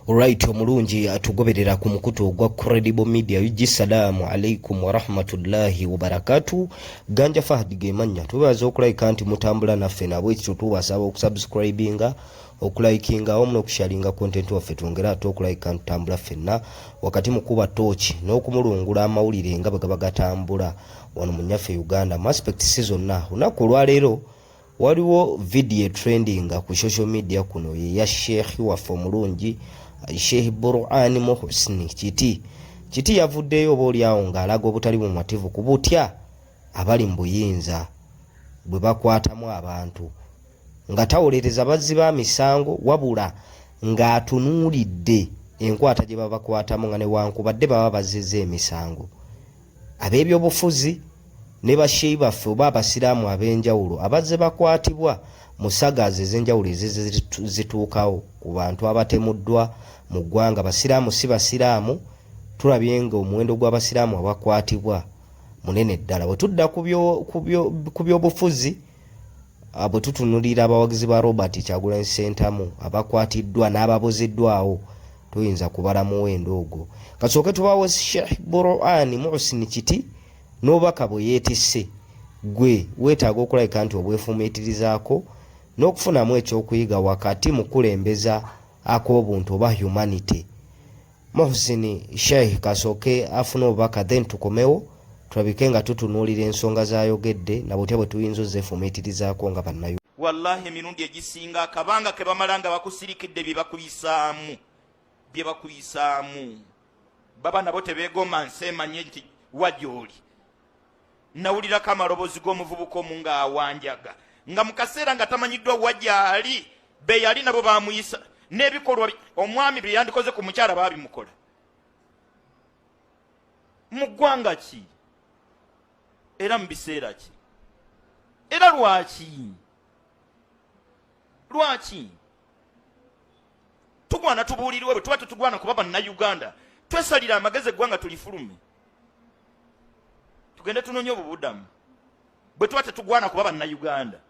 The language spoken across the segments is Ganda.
Right, omulungi atugoberera ku mukutu ogwa Credible Media UG. Salaamu alaikum warahmatullahi wabarakatu. Ganja Fahad gemannya, tubaza okulayika nti mutambula naffe, nabwekityo tubasaba okusubscribinga, okulikinga awamu n'okusharinga content waffe, twongere ate okulayika ntutambula ffenna wakati mu kuba tooki n'okumulungula amawulire nga bwe gaba gatambula wano mu nnyaffe Uganda mu aspect si zonna. Olunaku olwaleero waliwo vidiyo etrendinga ku social media kuno yeya sheikh waffe omulungi Sheikh Burhan Muhsin Kiti. Kiti yavuddeyo oba oliawo ng'alaga obutali bumativu ku butya abali mu buyinza bwe bakwatamu abantu nga tawolereza bazzi ba misango, wabula ng'atunuulidde enkwata gye babakwatamu nga newankubadde baba bazizza emisango. Ab'ebyobufuzi ne basheyi baffe oba abasiraamu ab'enjawulo abazze bakwatibwa mu sagas ez'enjawulo ezizze zituukawo ku bantu abatemuddwa mu ggwanga, basiraamu si basiraamu, tulabye nga omuwendo gw'abasiraamu abakwatibwa munene ddala. Bwe tudda ku byobufuzi, bwe tutunulira abawagizi ba Robert Kyagulanyi Ssentamu abakwatiddwa n'ababuziddwawo, toyinza kubala muwendo ogwo. Kasooke tubawo Sheikh Burhan Muhsin Kiti n'obubaka bwe yeetisse. Gwe weetaaga okulabika nti obwefumiitirizaako n'okufunamu ekyokuyiga wakati mu kukulembeza ak'obuntu oba humanity. Muhsin Sheikh kasooke afune obubaka, then tukomewo tulabike nga tutunuulira ensonga z'ayogedde na butya bwe tuyinza ozeefumiitirizaako nga bannayo. Wallahi, emirundi egisinga akabanga ke bamala nga bakusirikidde bye bakuyisaamu, bye bakuyisaamu, baba nabo tebeegomba nsi emanye nti wa gy'oli. Nawulirako amaloboozi g'omuvubuka omu ng'awanjaga nga mu kaseera nga tamanyiddwa wa gy'ali, be yali nabo bamuyisa n'ebikolwa omwami bye yandikoze ku mukyala baabimukola. Mu ggwanga ki era mu biseera ki era lwaki? Lwaki tugwana tubuulirwe? Bwe tuba tetugwana kuba bannayuganda, twesalira amagezi, eggwanga tulifulume tugende tunoonye obubudamu. Bwe tuba tetugwana kuba bannayuganda,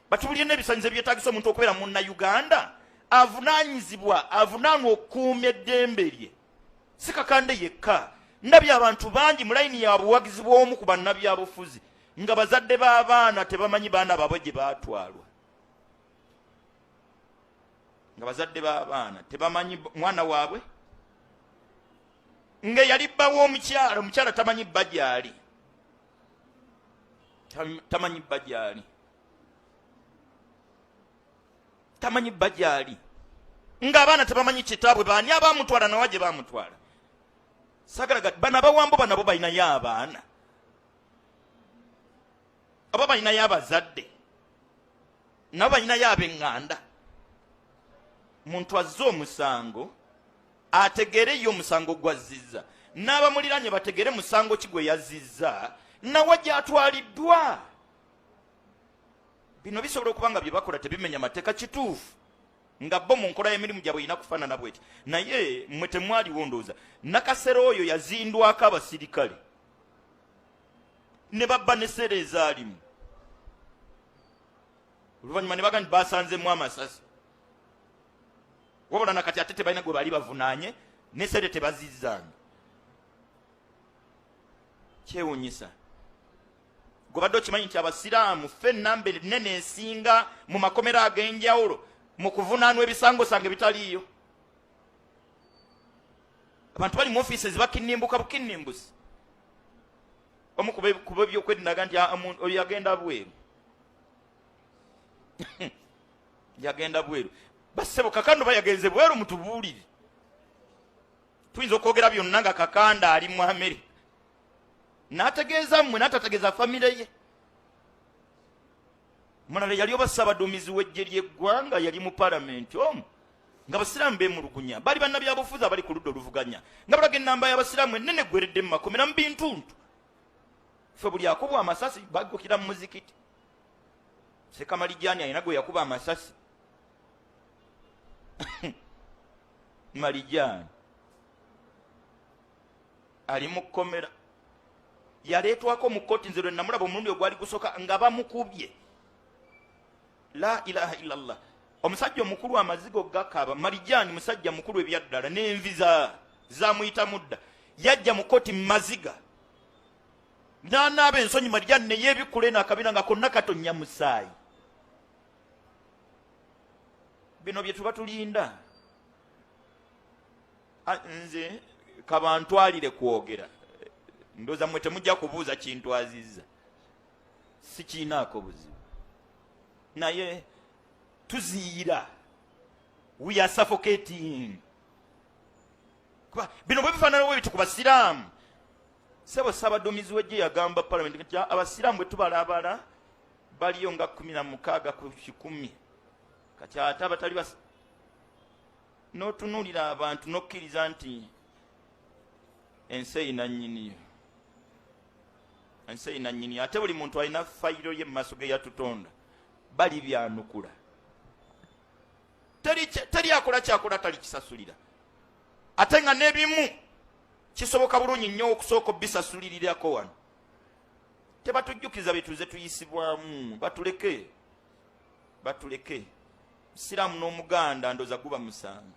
batubulire n'ebisanyizo ebyetagisa omuntu okubeera munnayuganda avunaanyizibwa, avunaanwa okukuuma eddembe lye. Si Kakande yekka, ndabye abantu bangi mu layini ya buwagizi bw'omu ku bannabyabufuzi nga bazadde b'abaana tebamanyi baana baabwe gye baatwalwa, nga bazadde b'abaana tebamanyi mwana waabwe nga yali bba w'omukyala, omukyala tamanyi bba gy'ali, tamanyi bba gy'ali, tamanyi bba gy'ali, ng'abaana tebamanyi kitaabwe baani abaamutwala nawa gye baamutwala. Sagala bano abawambo banabo balinayo abaana oba balinayo abazadde, nabo balinayo ab'eŋŋanda. Muntu azze omusango ategeere ye omusango gwazzizza, n'abamuliraanye bategeere musango ki gwe yazzizza nawa gy'atwaliddwa. Bino bisobola okuba nga bye bakola tebimenya mateeka, kituufu nga bo mu nkola y'emirimu gyabwe erina kufaanana bweti, naye mmwe temwaliwo. Ndowooza Nakasera oyo yazindwako abasirikale ne babba ne seera ezaalimu, oluvannyuma ne baga nti basanzemu amasasi, wabula nakati ate tebalina gwe bali bavunaanye ne sente tebazizzanga. Kyewunyisa. Gwe badde okimanyi nti abasiraamu ffe ennamba ennene esinga mu makomera ag'enjawulo mu kuvunaanwa ebisangosango ebitaliiyo? Abantu bali mu ofiisi ezibakinnimbuka bukinnimbusi. Omu kuba ebyokwerindaga nti ah, oyo yagenda bweru, yagenda bweru. Bassebo, Kakando bayagenze bweru, mutubuulire. Tuyinza okwogera byonna nga Kakanda ali mu Amerika n'ategeeza mmwe n'atategeeza famire ye. Mulala yali oba ssabaduumizi w'eggye ly'eggwanga yali mu palamenti omu nga basiraamu beemulugunya, bali bannabyabufuzi abali ku ludda oluvuganya, nga balaga ennamba y'abasiraamu ennene eggweredde mu makomera mu bintuntu. Ffe buli akubwa amasasi baggukira mu muzikiti. Sekamalijani alina gwe yakuba amasasi, Malijani ali mu kkomera, yaleetwako mu kkooti. Nze lwe namulaba omulundi ogwali gusooka nga bamukubye, la ilaha illallah. Omusajja omukulu amazigo gakaaba. Marijani musajja mukulu ebyaddala n'envi zamuyitamu dda, yajja mu kkooti mu maziga n'anaaba ensonyi. Marijani ne yeebikkula eno akabina nga konna katonnya musaayi. Bino bye tuba tulinda. Nze kabantwalire kwogera, ndowooza mmwe temujja kubuuza kintwazizza, sikiinaako buzibu, naye tuziyira, we are suffocating. Kuba bino bwe bifaanana bwe biti ku basiraamu. Sebo ssabaduumizi w'eggye yagamba palamenti nti abasiraamu bwe tubalabala baliyo nga 16 ku 100. Kati ate abatali bas n'otunuulira abantu n'okkiriza nti ensi erina nnyiniyo, ensi erina nnyiniyo, ate buli muntu alina fayiro ye mu maaso ge yatutonda, balibyanukula. Teri akola kyakola talikisasulira, ate nga n'ebimu kisoboka bulungi nnyo okusooka obisasulirirako wano. Tebatujjukiza bye tuze tuyisibwamu, batuleke, batuleke. Musiraamu n'Omuganda ndoza guba musango.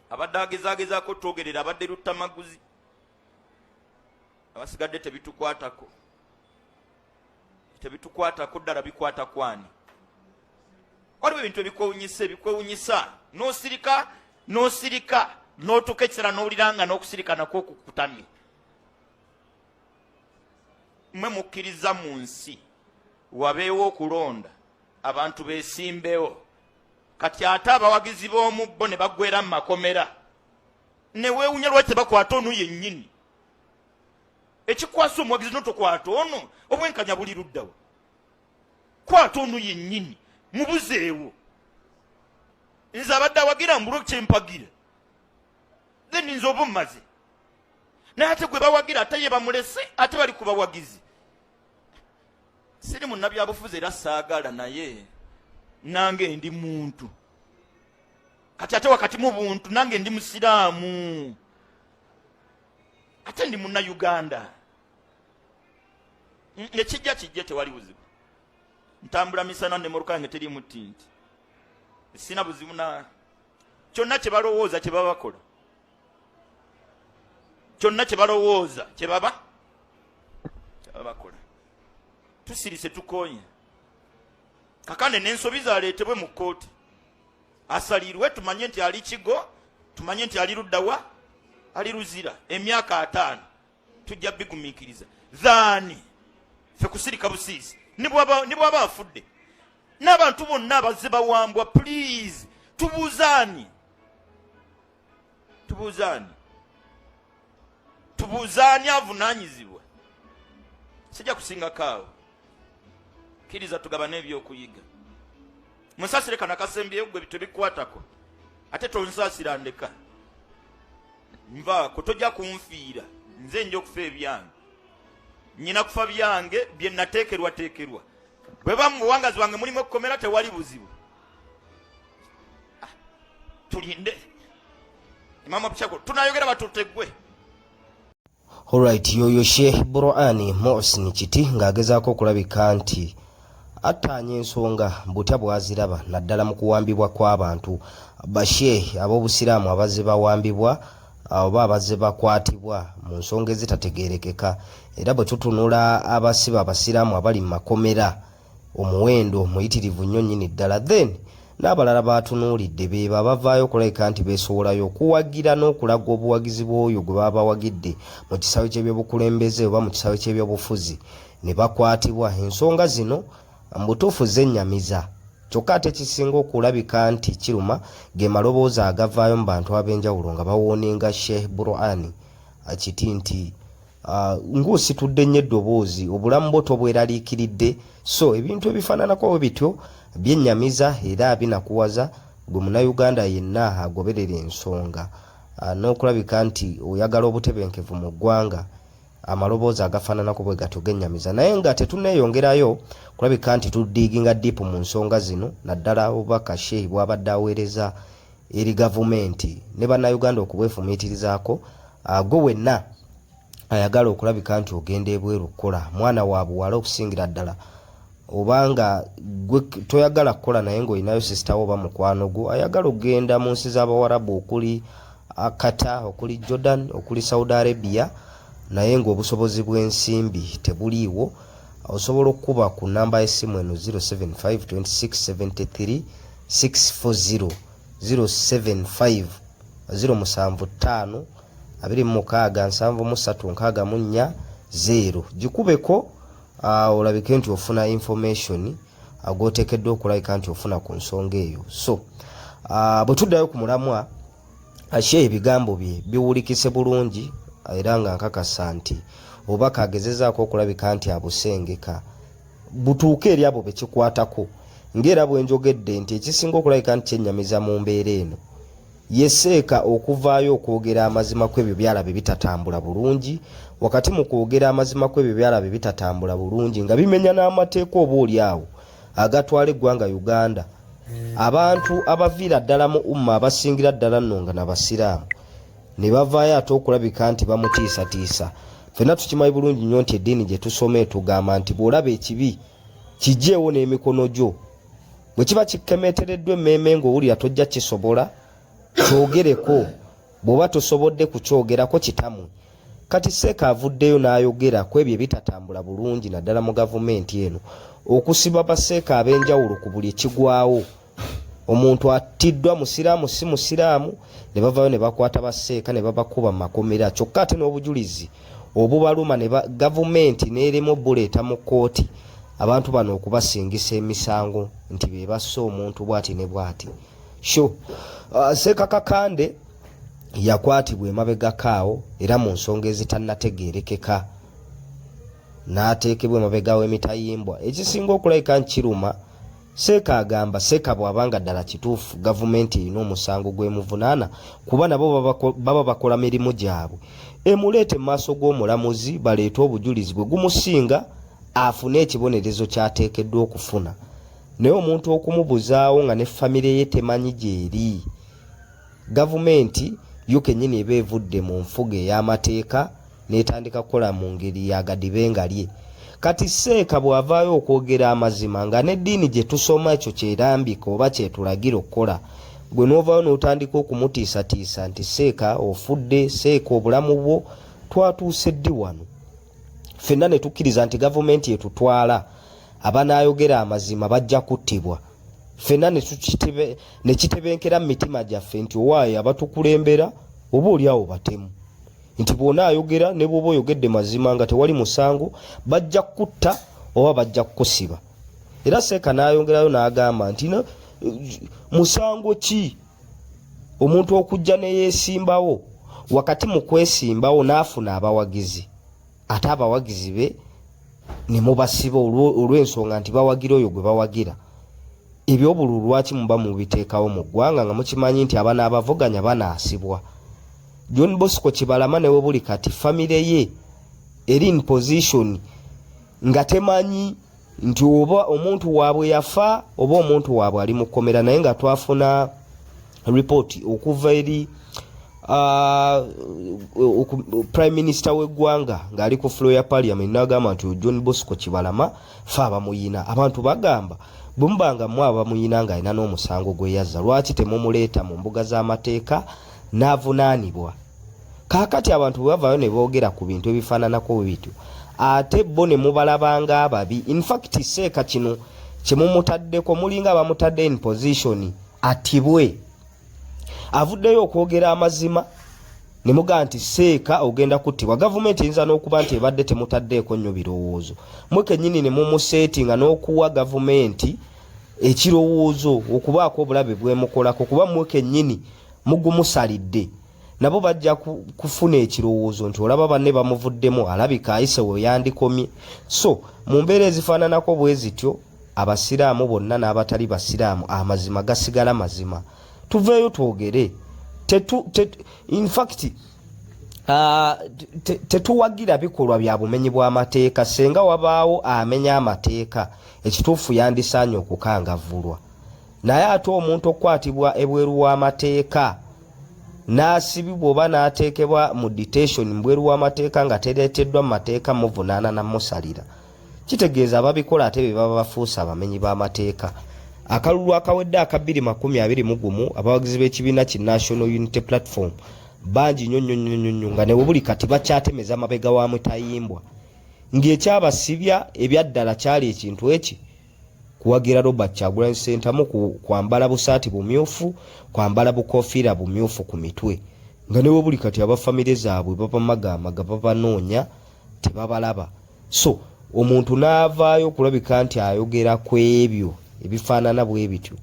Abadde agezagezaako twogerera abadde luttamaguzi, abasigadde tebitukwatako, tebitukwatako ddala. Bikwata kwani? Waliwo ebintu ebikwewunyisa, ebikwewunyisa n'osirika, n'osirika n'otuuka ekiseera n'owulira nga n'okusirika nakwo kukutamye. Mmwe mukkiriza mu nsi wabeewo okulonda, abantu beesimbewo, kati ate abawagizi b'omu bo ne baggwera mu makomera, ne weewunya lwaki tebakwata ono yennyini. Ekikwasa omuwagizi notokwata ono, obwenkanya buli luddawo? Kwata ono yennyini mubuzeewo. Nze abadde awagira mbulwe kyempagira, then nze oba omumaze, naye ate gwe bawagira ate ye bamulese, ate bali ku bawagizi. Siri munnabyabufuzi era saagala, naye nange ndi muntu. Kati ate wakati mu buntu nange ndi musiraamu, ate ndi munnayuganda. Ekijja kijje, tewali buzibu. Ntambula misana nemmotoka yange terimu tint, sina buzibu na kyonna kye balowooza kye baba bakola, kyonna kye balowooza kye baba bakola. Tusirise, tukonye. Kakande n'ensobi zaleetebwe mu kkooti, asalirwe, tumanye nti ali Kigo, tumanye nti ali luddawa, ali Luzira emyaka 50. Tujja bigumiikiriza than ffe kusirika busiisi. Ne bwaba afudde, n'abantu bonna abazze bawambwa, please, tubuuzaani, tubuuzaani, tubuuzaani avunaanyizibwa? Sijja kusingako awo. Kkiriza tugabane ebyokuyiga. Munsasire kana kasembyeyo, gwe tebikwatako, ate tonsaasira, ndeka nvaako, tojja kunfiira. Nze nja okufa ebyange, nyina kufa byange bye nateekerwateekerwa. Bwe ba mu buwangazi bwange mulimu ekkomera, tewali buzibu. Ah, tulinde imamu Abushako tunayogera batuteggwe. Alright, yoyo Sheikh Burani Muhsin Kiti ng'agezaako okulabika nti attaanya ensonga butya bw'aziraba, naddala mu kuwambibwa kw'abantu, basheikh ab'obusiraamu abazze bawambibwa oba abazze bakwatibwa mu nsonga ezitategeerekeka. Era bwe tutunula abasibe abasiraamu abali mu makomera, omuwendo muyitirivu nnyo nnyini ddala. Then n'abalala baatunuulidde beebo abavaayo okulabika nti beesowolayo okuwagira n'okulaga obuwagizi bw'oyo gwe baba bawagidde mu kisaawe ky'ebyobukulembeze oba mu kisaawe ky'ebyobufuzi ne bakwatibwa. Ensonga zino mu butuufu zennyamiza, kyokka ate ekisinga okulabika nti kiruma ge maloboozi agavaayo mu bantu ab'enjawulo nga bawooninga Sheikh Burani Kiti nti ng'ositudde nnyo eddoboozi, obulamu bwo tobweraliikiridde. So ebintu ebifaananako bwe bityo byennyamiza era binakuwaza gwe Munnayuganda yenna agoberera ensonga n'okulabika nti oyagala obutebenkevu mu ggwanga. Amaloboozi agafaananako bwe gatyo gennyamiza, naye nga tetunneeyongerayo kulabika nti tudiiginga deep mu nsonga zino, naddala obubaka Sheikh bw'abadde aweereza eri gavumenti ne Bannayuganda okubwefumiitirizaako. Gwe wenna ayagala okulabika nti ogenda ebweru okukola, mwana wa buwala okusingira ddala. Oba nga gwe toyagala kukola naye ng'olinayo sisita wo oba mukwano gwo ayagala okugenda mu nsi z'Abawarabu okuli Qatar, okuli Jordan, okuli Saudi Arabia, naye ng'obusobozi bw'ensimbi tebuliiwo, osobola okukuba ku nnamba y'essimu eno 075 26 73 640, 075 075 26 73 64 0. Gikubeko olabike nti ofuna information gwoteekeddwa okulabika nti ofuna ku nsonga eyo. So bwe tuddayo ku mulamwa, Sheikh ebigambo bye biwulikise bulungi era nga nkakasa nti obubaka agezezaako okulabika nti abusengeka butuuke eri abo bekikwatako. Ng'era bwe njogedde nti ekisinga okulabika nti kyennyamiza mu mbeera eno ye Seeka okuvaayo okwogera amazima kw'ebyo byalaba ebitatambula bulungi. Wakati mu kwogera amazima kw'ebyo byalaba ebitatambula bulungi nga bimenya n'amateeka oba oli awo agatwala eggwanga Uganda, abantu abaviira ddala mu umma abasingira ddala nno nga na Basiraamu ne bavaayo ate okulabika nti bamutiisatiisa. Ffenna tukimanyi bulungi nnyo nti eddiini gye tusoma etugamba nti bw'olaba ekibi kiggyeewo n'emikono gyo. Bwe kiba kikemetereddwa emmeeme ng'owulira tojja kisobola, kyogereko. Bw'oba tosobodde kukyogerako, kitamwe. Kati Seeka avuddeyo n'ayogera ku ebyo ebitatambula bulungi naddala mu gavumenti eno, okusiba baseeka ab'enjawulo ku buli ekigwawo. Omuntu attiddwa Musiraamu si Musiraamu, ne bavaayo ne bakwata baseeka ne babakuba mu makomera, kyokka ate n'obujulizi obubaluma ne gavumenti n'erema obuleeta mu kkooti abantu bano okubasingisa emisango nti be basse omuntu bw'ati ne bw'ati. Sho Seeka Kakande yakwatibwa emabegako awo era mu nsonga ezitannategeerekeka n'ateekebwa emabega w'emitayimbwa. Ekisinga okulabika nti kiruma Seeka, agamba Seeka bw'aba nga ddala kituufu gavumenti erina omusango gw'emuvunaana, kuba nabo baba bakola mirimu gyabwe, emuleete mu maaso g'omulamuzi baleete obujulizi bwe gumusinga afune ekibonerezo ky'ateekeddwa okufuna. Naye omuntu okumubuzaawo nga ne famire ye temanyi gy'eri, gavumenti yo kennyini eba evudde mu nfuga ey'amateeka n'etandika kukola mu ngeri ya gadibe nga lye. Kati Seeka bw'avaayo okwogera amazima nga n'eddiini gye tusoma ekyo ky'erambika oba ky'etulagira okukola, gwe n'ovaayo n'otandika okumutiisatiisa nti Seeka ofudde, Seeka obulamu bwo, twatuuse ddi wano? Ffenna ne tukkiriza nti gavumenti etutwala, abanaayogera amazima bajja kuttibwa. Ffenna ne kitebenkera mu mitima gyaffe nti owaaye abatukulembera oba oli awo batemu, nti bw'onaayogera ne bw'oba oyogedde mazima nga tewali musango bajja kukutta oba bajja kukusiba. Era Seeka n'ayongerayo n'agamba nti musango ki omuntu okujja ne yeesimbawo, wakati mu kwesimbawo n'afuna abawagizi, ate abawagizi be ne mubasiba olw'ensonga nti bawagira oyo gwe bawagira. Eby'obululu lwaki muba mubiteekawo mu ggwanga nga mukimanyi nti abanaabavuganya banaasibwa? John Bosco Kibalama ne we buli kati famire ye eri in position nga temanyi nti oba omuntu waabwe yafa oba omuntu waabwe ali mu kkomera, naye nga twafuna ripooti okuva eri Prime Minister w'eggwanga ng'ali ku floor ya Parliament n'agamba nti John Bosco Kibalama fe abamuyina. Abantu bagamba bwe muba nga mmwe abamuyina ng'alina n'omusango gwe yazza, lwaki temumuleeta mu mbuga z'amateeka n'avunaanibwa? Kaakati abantu bwe bavaayo ne boogera ku bintu ebifaananako bwe bityo, ate bo ne mubalaba ng'ababi. In fact Seeka kino kye mumutaddeko mulinga abamutadde in position attibwe. Avuddeyo okwogera amazima ne mugamba nti Seeka ogenda kuttibwa. Gavumenti eyinza n'okuba nti ebadde temutaddeeko nnyo birowoozo, mwe kennyini ne mumuseetinga n'okuwa gavumenti ekirowoozo okubaako obulabe bwemukolako, kuba mwe kennyini mugumusalidde. Nabo bajja kufuna ekirowoozo nti olaba banne bamuvuddemu, alabika ayise we yandikomye. So mu mbeera ezifaananako bwe zityo, Abasiraamu bonna n'abatali Basiraamu, amazima gasigala mazima. Tuveeyo twogere. In fact, tetuwagira bikolwa bya bumenyi bw'amateeka. Senga wabaawo amenya amateeka, ekituufu yandisaanye okukangavvulwa. Naye ate omuntu okukwatibwa ebweru w'amateeka n'asibibwa oba n'ateekebwa mu detention mbweru w'amateeka nga tereeteddwa mu mateeka muvunaana na musalira, Kitegeeza ababikola ate be baba bafuuse abamenyi b'amateeka. Akalulu akawedde aka 2021 abawagizi b'ekibiina ki National Unity Platform bangi nnyo nnyo nnyo nnyo nnyo nga ne webuli kati bakyatemeza mabega wa mutayimbwa ng'ekyabasibya ebyaddala kyali ekintu eki kuwagira Robert Kyagulanyi Ssentamu kwambala busaati bumyufu, kwambala bukofiira bumyufu ku mitwe nga ne webuli kati aba famire zaabwe babamagaamaga babanoonya tebabalaba. So omuntu n'avaayo okulabika nti ayogera ku ebyo ebifaanana bwe bityo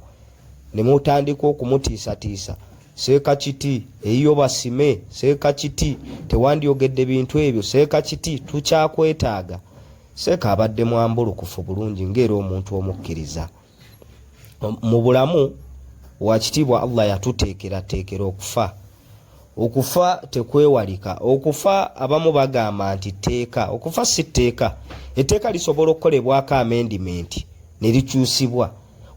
ne mutandika okumutiisatiisa, seeka kiti eyiyo basime, seeka kiti tewandyogedde bintu ebyo, seeka kiti tukyakwetaaga. Seeka abadde mwambulukufu bulungi ng'era omuntu omukkiriza mu bulamu. Wakitiibwa Allah yatuteekerateekera okufa. Okufa tekwewalika. Okufa abamu bagamba nti tteeka. Okufa si tteeka. Etteeka lisobola okukolebwako amendimenti ne likyusibwa,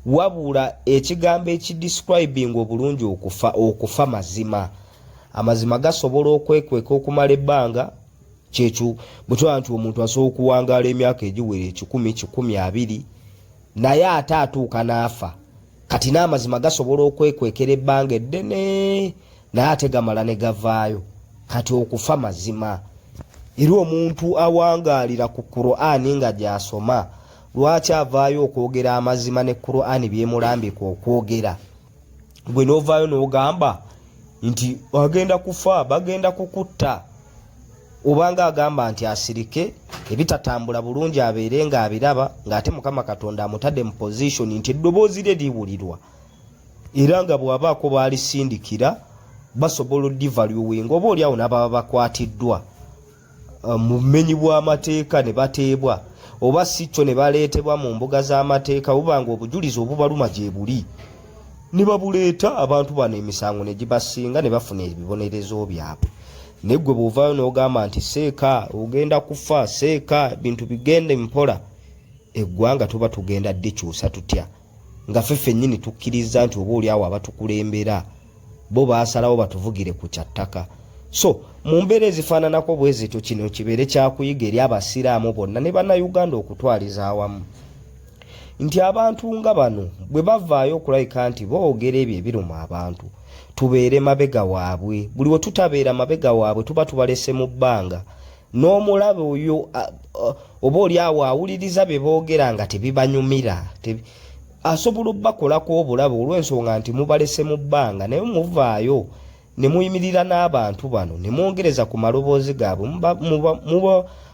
wabula ekigambo ekidescribing obulungi okufa, okufa mazima. Amazima gasobola okwekweka okumala ebbanga. Kyekyo bwe tulaba nti omuntu asobola okuwangaala emyaka egiwera 100, 120, naye ate atuuka n'afa. Kati n'amazima gasobola okwekwekera ebbanga eddene, naye ate gamala ne gavaayo. Kati okufa mazima, era omuntu awangaalira ku Qur'ani nga gy'asoma, lwaki avaayo okwogera amazima ne Qur'ani byemulambika okwogera? Gwe n'ovaayo n'ogamba nti agenda kufa, bagenda kukutta, obanga agamba nti asirike ebitatambula bulungi abeere ng'abiraba, ng'ate Mukama Katonda amutadde mu position nti eddoboozi lye liwulirwa, era nga bw'abaako baalisindikira basobola odivaluwinga oba oliawo n'ababa bakwatiddwa mu bumenyi bw'amateeka ne bateebwa, oba si kyo ne baleetebwa mu mbuga z'amateeka, buba nga obujulizi obubaluma gye buli ne babuleeta, abantu bano emisango ne gibasinga ne bafuna ebibonerezo byabwe. Naye gwe bw'ovaayo n'ogamba nti seeka ogenda kufa, seeka bintu bigende mpola, eggwanga tuba tugenda ddikyusa tutya nga ffe ffennyini tukkiriza nti oba oliawo abatukulembera bo baasalawo batuvugire ku kya ttaka? So mu mbeera ezifaananako bwe zityo, kino kibeere kyakuyiga eri Abasiraamu bonna ne Bannayuganda okutwaliza awamu nti abantu nga bano bwe bavaayo okulabika nti boogera ebyo ebiruma abantu, tubeere mabega waabwe. Buli we tutabeera mabega waabwe, tuba tubalese mu bbanga n'omulabe oyo oba oli awo awuliriza bye boogera nga tebibanyumira, asobola obbakolako obulabe olw'ensonga nti mubalese mu bbanga. Naye muvaayo ne muyimirira n'abantu bano ne mwongereza ku maloboozi gaabwe,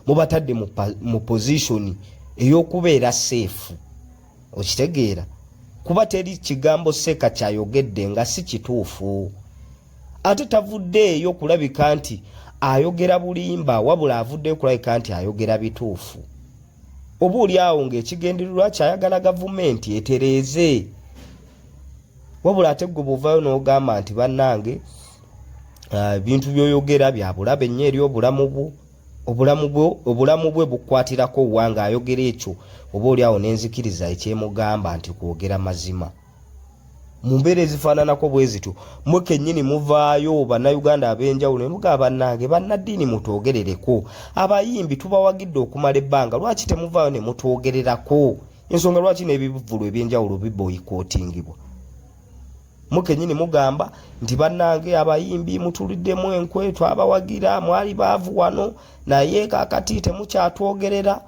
mubatadde mu position ey'okubeera safe. Okitegeera? Kuba teri kigambo seeka kyayogedde nga si kituufu. Ate tavuddeeyo kulabika nti ayogera bulimba, wabula avuddeyo kulabika nti ayogera bituufu, oba oli awo ng'ekigendererwa kyayagala gavumenti etereeze. Wabula ate gwe bw'ovaayo n'ogamba nti bannange, ebintu by'oyogera bya bulabe nnyo eri obulamu bwo, obulamu bwe bukwatirako wa ng'ayogera ekyo, oba oli awo n'enzikiriza ekyemugamba nti kwogera mazima? Mu mbeera ezifaananako bwe zityo, mwe kennyini muvaayo Bannayuganda ab'enjawulo ne mugamba, bannange bannaddiini, mutwogerereko. Abayimbi tubawagidde okumala ebbanga, lwaki temuvaayo ne mutwogererako ensonga lwaki n'ebivvulu ebyenjawulo biboyikootingibwa? Mwe kennyini mugamba nti bannange abayimbi mutuliddemu enkwe, twabawagira, mwali baavu wano, naye kaakati temukyatwogerera.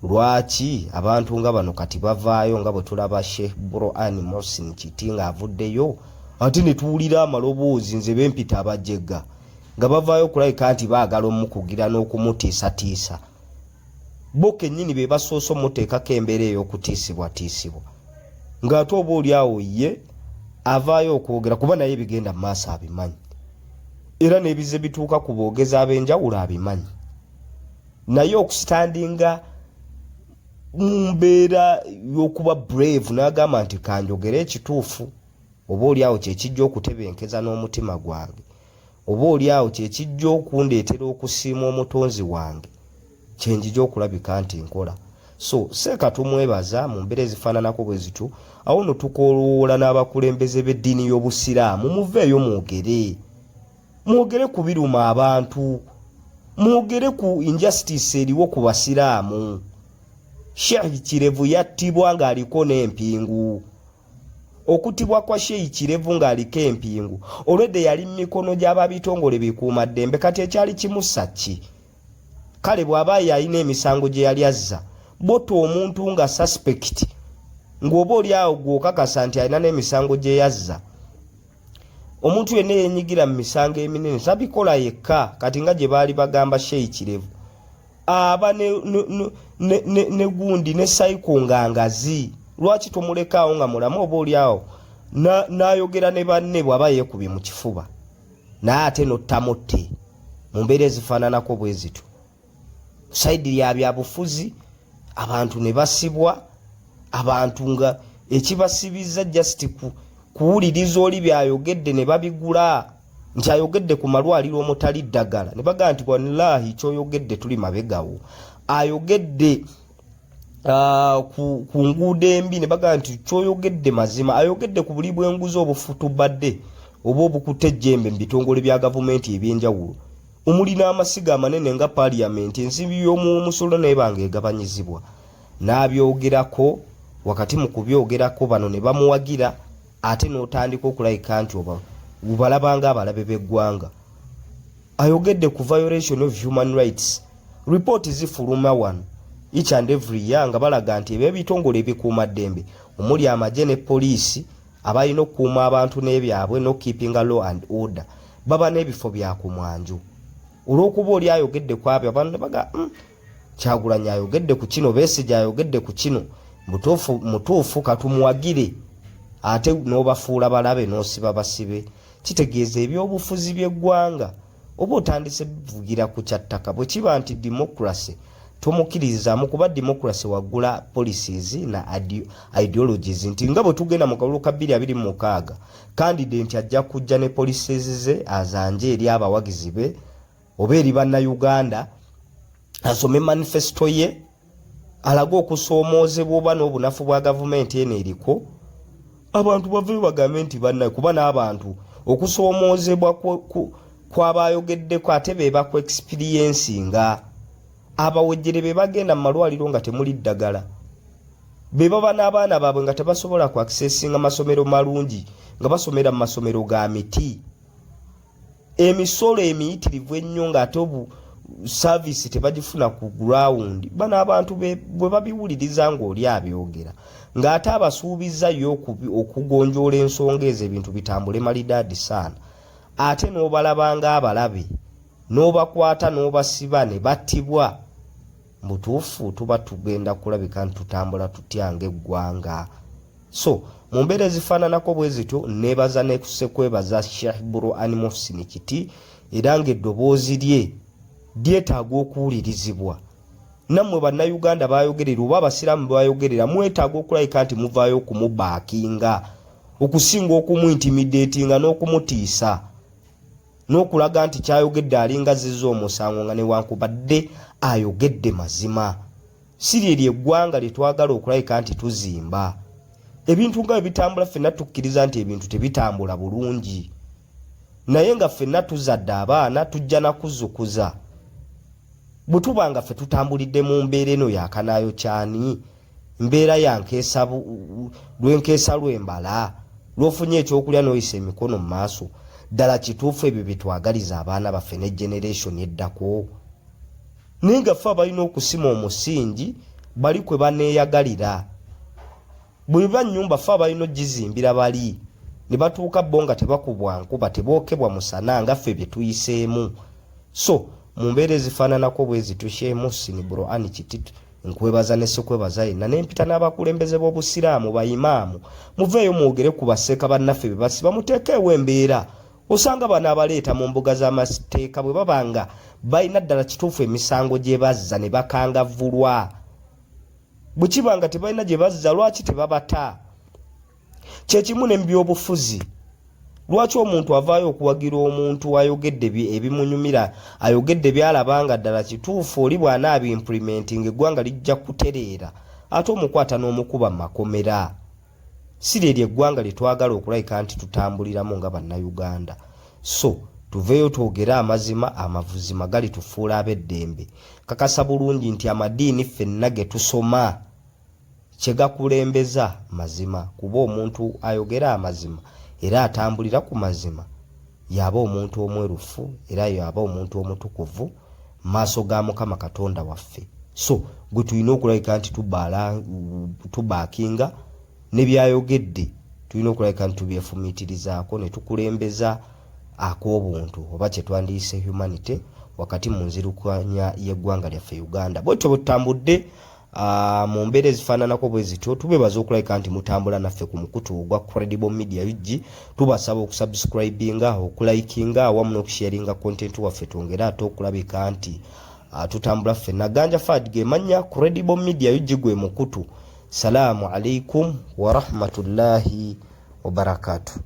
Lwaki abantu nga bano kati bavaayo, nga bwe tulaba Sheikh Buran Mohsin Kiti ng'avuddeyo, ate ne tuwulira amaloboozi, nze bempita abajega, nga bavaayo okulabika nti baagala omukugira n'okumutiisatiisa? Bo kennyini be basoose omuteekako embeera ey'okutiisibwatiisibwa, ng'ate oba oli awo ye avaayo okwogera kuba naye bigenda mu maaso abimanyi, era n'ebize bituuka ku boogezi ab'enjawulo abimanyi. Naye okusitandinga mu mbeera y'okuba brave n'agamba nti kanjogere ekituufu, oba oli awo kyekijja okutebenkeza n'omutima gwange, oba oli awo kyekijja okundeetera okusiima omutonzi wange, kyenjija okulabika nti nkola. So seeka tumwebaza mu mbeera ezifaananako bwe zityo. Awo no tukoolowoola n'abakulembeze b'eddiini y'Obusiraamu, muveeyo mwogere, mwogere ku biruma abantu, mwogere ku injustice eriwo ku Basiraamu. Sheikh Kirevu yattibwa ng'aliko n'empingu. Okuttibwa kwa Sheikh Kirevu ng'aliko empingu olwedde yali mu mikono gy'ababitongole bikuumaddembe, kati ekyali kimussa ki? Kale bw'aba yalina emisango gye yali azza, bw'otta omuntu nga suspect ng'oba oli awo gw'okakasa nti alina n'emisango gye yazza. Omuntu yenna eyenyigira mu misango eminene tabikola yekka, kati nga gye baali bagamba Sheikh Kirevu aba ne gundi ne sayiko nga ngazi. Lwaki tomulekaawo nga mulamu oba oli awo n'ayogera ne banne bw'aba yeekubye mu kifuba, naye ate n'ottamutte mu mbeera ezifaananako bwe zityo. Sayidi ya byabufuzi abantu ne basibwa, abantu nga ekibasibizza just kuwuliriza oli byayogedde ne babigula nti ayogedde ku malwaliro omutali ddagala, ne bagamba nti wallahi kyoyogedde tuli mabegawo. Ayogedde ku nguudo embi ne bagamba nti kyoyogedde mazima. Ayogedde ku buli bw'enguzi obufutubadde oba obukutte ejjembe mu bitongole bya gavumenti ebyenjawulo omuli n'amasiga amanene nga paaliyamenti, ensimbi y'omuwomusolo naye nga egabanyizibwa, n'abyogerako. Wakati mu kubyogerako bano ne bamuwagira, ate n'otandika okulabika nti oba ubalabanga abalabe b'eggwanga. Ayogedde ku violation of human rights, ripooti zifuluma wano each and every year nga balaga nti eb'ebitongole ebikuumaddembe omuli amagye ne poliisi abalina okukuuma abantu n'ebyabwe n'okeepinga law and order baba n'ebifo bya ku mwanjo. Olw'okuba oli ayogedde ku abyo, abantu ne baga, Kyagulanyi ayogedde ku kino, Besigye ayogedde ku kino, mutuufu mutuufu, katumuwagire." Ate n'obafuula balabe n'osiba basibe. Kitegeeza ebyobufuzi by'eggwanga oba otandise bivugira ku kyattaka. Bwe kiba nti democracy tomukkiririzaamu, kuba democracy waggula policies na ideologies, nti nga bwe tugenda mu kalulu ka 2026, candidate ajja kujja ne policies ze azanje eri abawagizi be oba eri Bannayuganda, asome manifesto ye, alage okusoomoozebwa oba n'obunafu bwa gavumenti eno eriko, abantu baveyo bagambe nti bannaye, kuba n'abantu okusoomoozebwa kwabayogeddeko ate be baku experiencinga. Abawejjere be bagenda mu malwaliro nga temuli ddagala, be baba n'abaana baabwe nga tebasobola ku accessinga masomero malungi, nga basomera mu masomero ga miti, emisolo emiyitirivu ennyo ng'ate obu service tebagifuna ku ground. Bano abantu bwe babiwuliriza ng'oli abyogera ng'ate abasuubiza yo okugonjoola ensonga ezo, ebintu bitambule malidaadi saana, ate n'obalaba ng'abalabe, n'obakwata n'obasiba ne battibwa. Mutuufu tuba tugenda kulabika nti tutambula tutya ng'eggwanga? So mu mbeera ezifaananako bwe zityo, neebaza nesekwebaza Sheikh Buruan Muhsin Kiti, era ng'eddoboozi lye lyetaaga okuwulirizibwa. Nammwe Bannayuganda bayogerera oba Abasiraamu bayogerera, mwetaaga okulabika nti muvaayo okumubackinga okusinga okumuintimidatinga n'okumutiisa n'okulaga nti kyayogedde alinga zizza omusango, nga newankubadde ayogedde mazima. Si lyeryo eggwanga lye twagala okulabika nti tuzimba. Ebintu nga bwe bitambula, ffenna tukkiriza nti ebintu tebitambula bulungi, naye nga ffenna tuzadde abaana, tujja nakuzukuza. Bwe tuba nga ffe tutambulidde mu mbeera eno yakanaayo kyani, mbeera yankeesa lwenkeesa lwembala lwofunye ekyokulya n'oyisa emikono mu maaso, ddala kituufu ebyo byetwagaliza abaana baffe ne generation eddako? Naye nga ffe abalina okusima omusingi bali kwe baneeyagalira, bwe biba nnyumba ffe abalina ogizimbira bali ne batuuka bo nga tebakubwa nkuba, tebookebwa musana nga ffe bye tuyiseemu. So mu mbeera ezifaananako bwe zityo, Sheikh Muhsin Buruan Kiti nkwebaza ne sikwebaza yenna, nempita n'abakulembeze b'Obusiraamu, bayimaamu, muveeyo mwogere ku baseeka bannaffe be basiba, muteekeewo embeera. Osanga bano abaleeta mu mbuga z'amateeka bwe baba nga balina ddala kituufu emisango gye bazza ne bakangavvulwa. Bwe kiba nga tebalina gye bazza, lwaki tebabata? Kyekimu ne mu byobufuzi. Lwaki omuntu avaayo okuwagira omuntu ayogedde ebimunyumira, ayogedde byalaba nga ddala kituufu, oli bw'anaabiimplementinga eggwanga lijja kutereera, ate omukwata n'omukuba mu makomera? Si lyeryo eggwanga lye twagala okulabika nti tutambuliramu nga Bannayuganda. So tuveeyo twogere amazima, amazima galitufuula ab'eddembe. Kakasa bulungi nti amadiini ffenna ge tusoma. Kye gakulembeza mazima, kuba omuntu ayogera amazima era atambulira ku mazima y'aba omuntu omwerufu era y'aba omuntu omutukuvu maaso ga Mukama Katonda waffe. So gwe tulina okulabika nti tubaakinga ne byayogedde, tulina okulabika nti tubyefumiitirizaako ne tukulembeza ak'obuntu oba kye twandiyise humanity wakati mu nzirukanya y'eggwanga lyaffe Uganda. Bwetyo bwe tutambudde mu mbeera ezifaananako bwe zityo, tubebaza okulabika nti mutambula naffe ku mukutu ogwa Credible Media UG. Tubasaba okusubscribinga, okulikinga awamu n'okusharinga content waffe, twongere ate okulabika nti tutambula ffenna. Ganja Fad ge mannya, Credible Media UG gwe mukutu. Salaamu alaikum warahmatullahi wabarakatuh.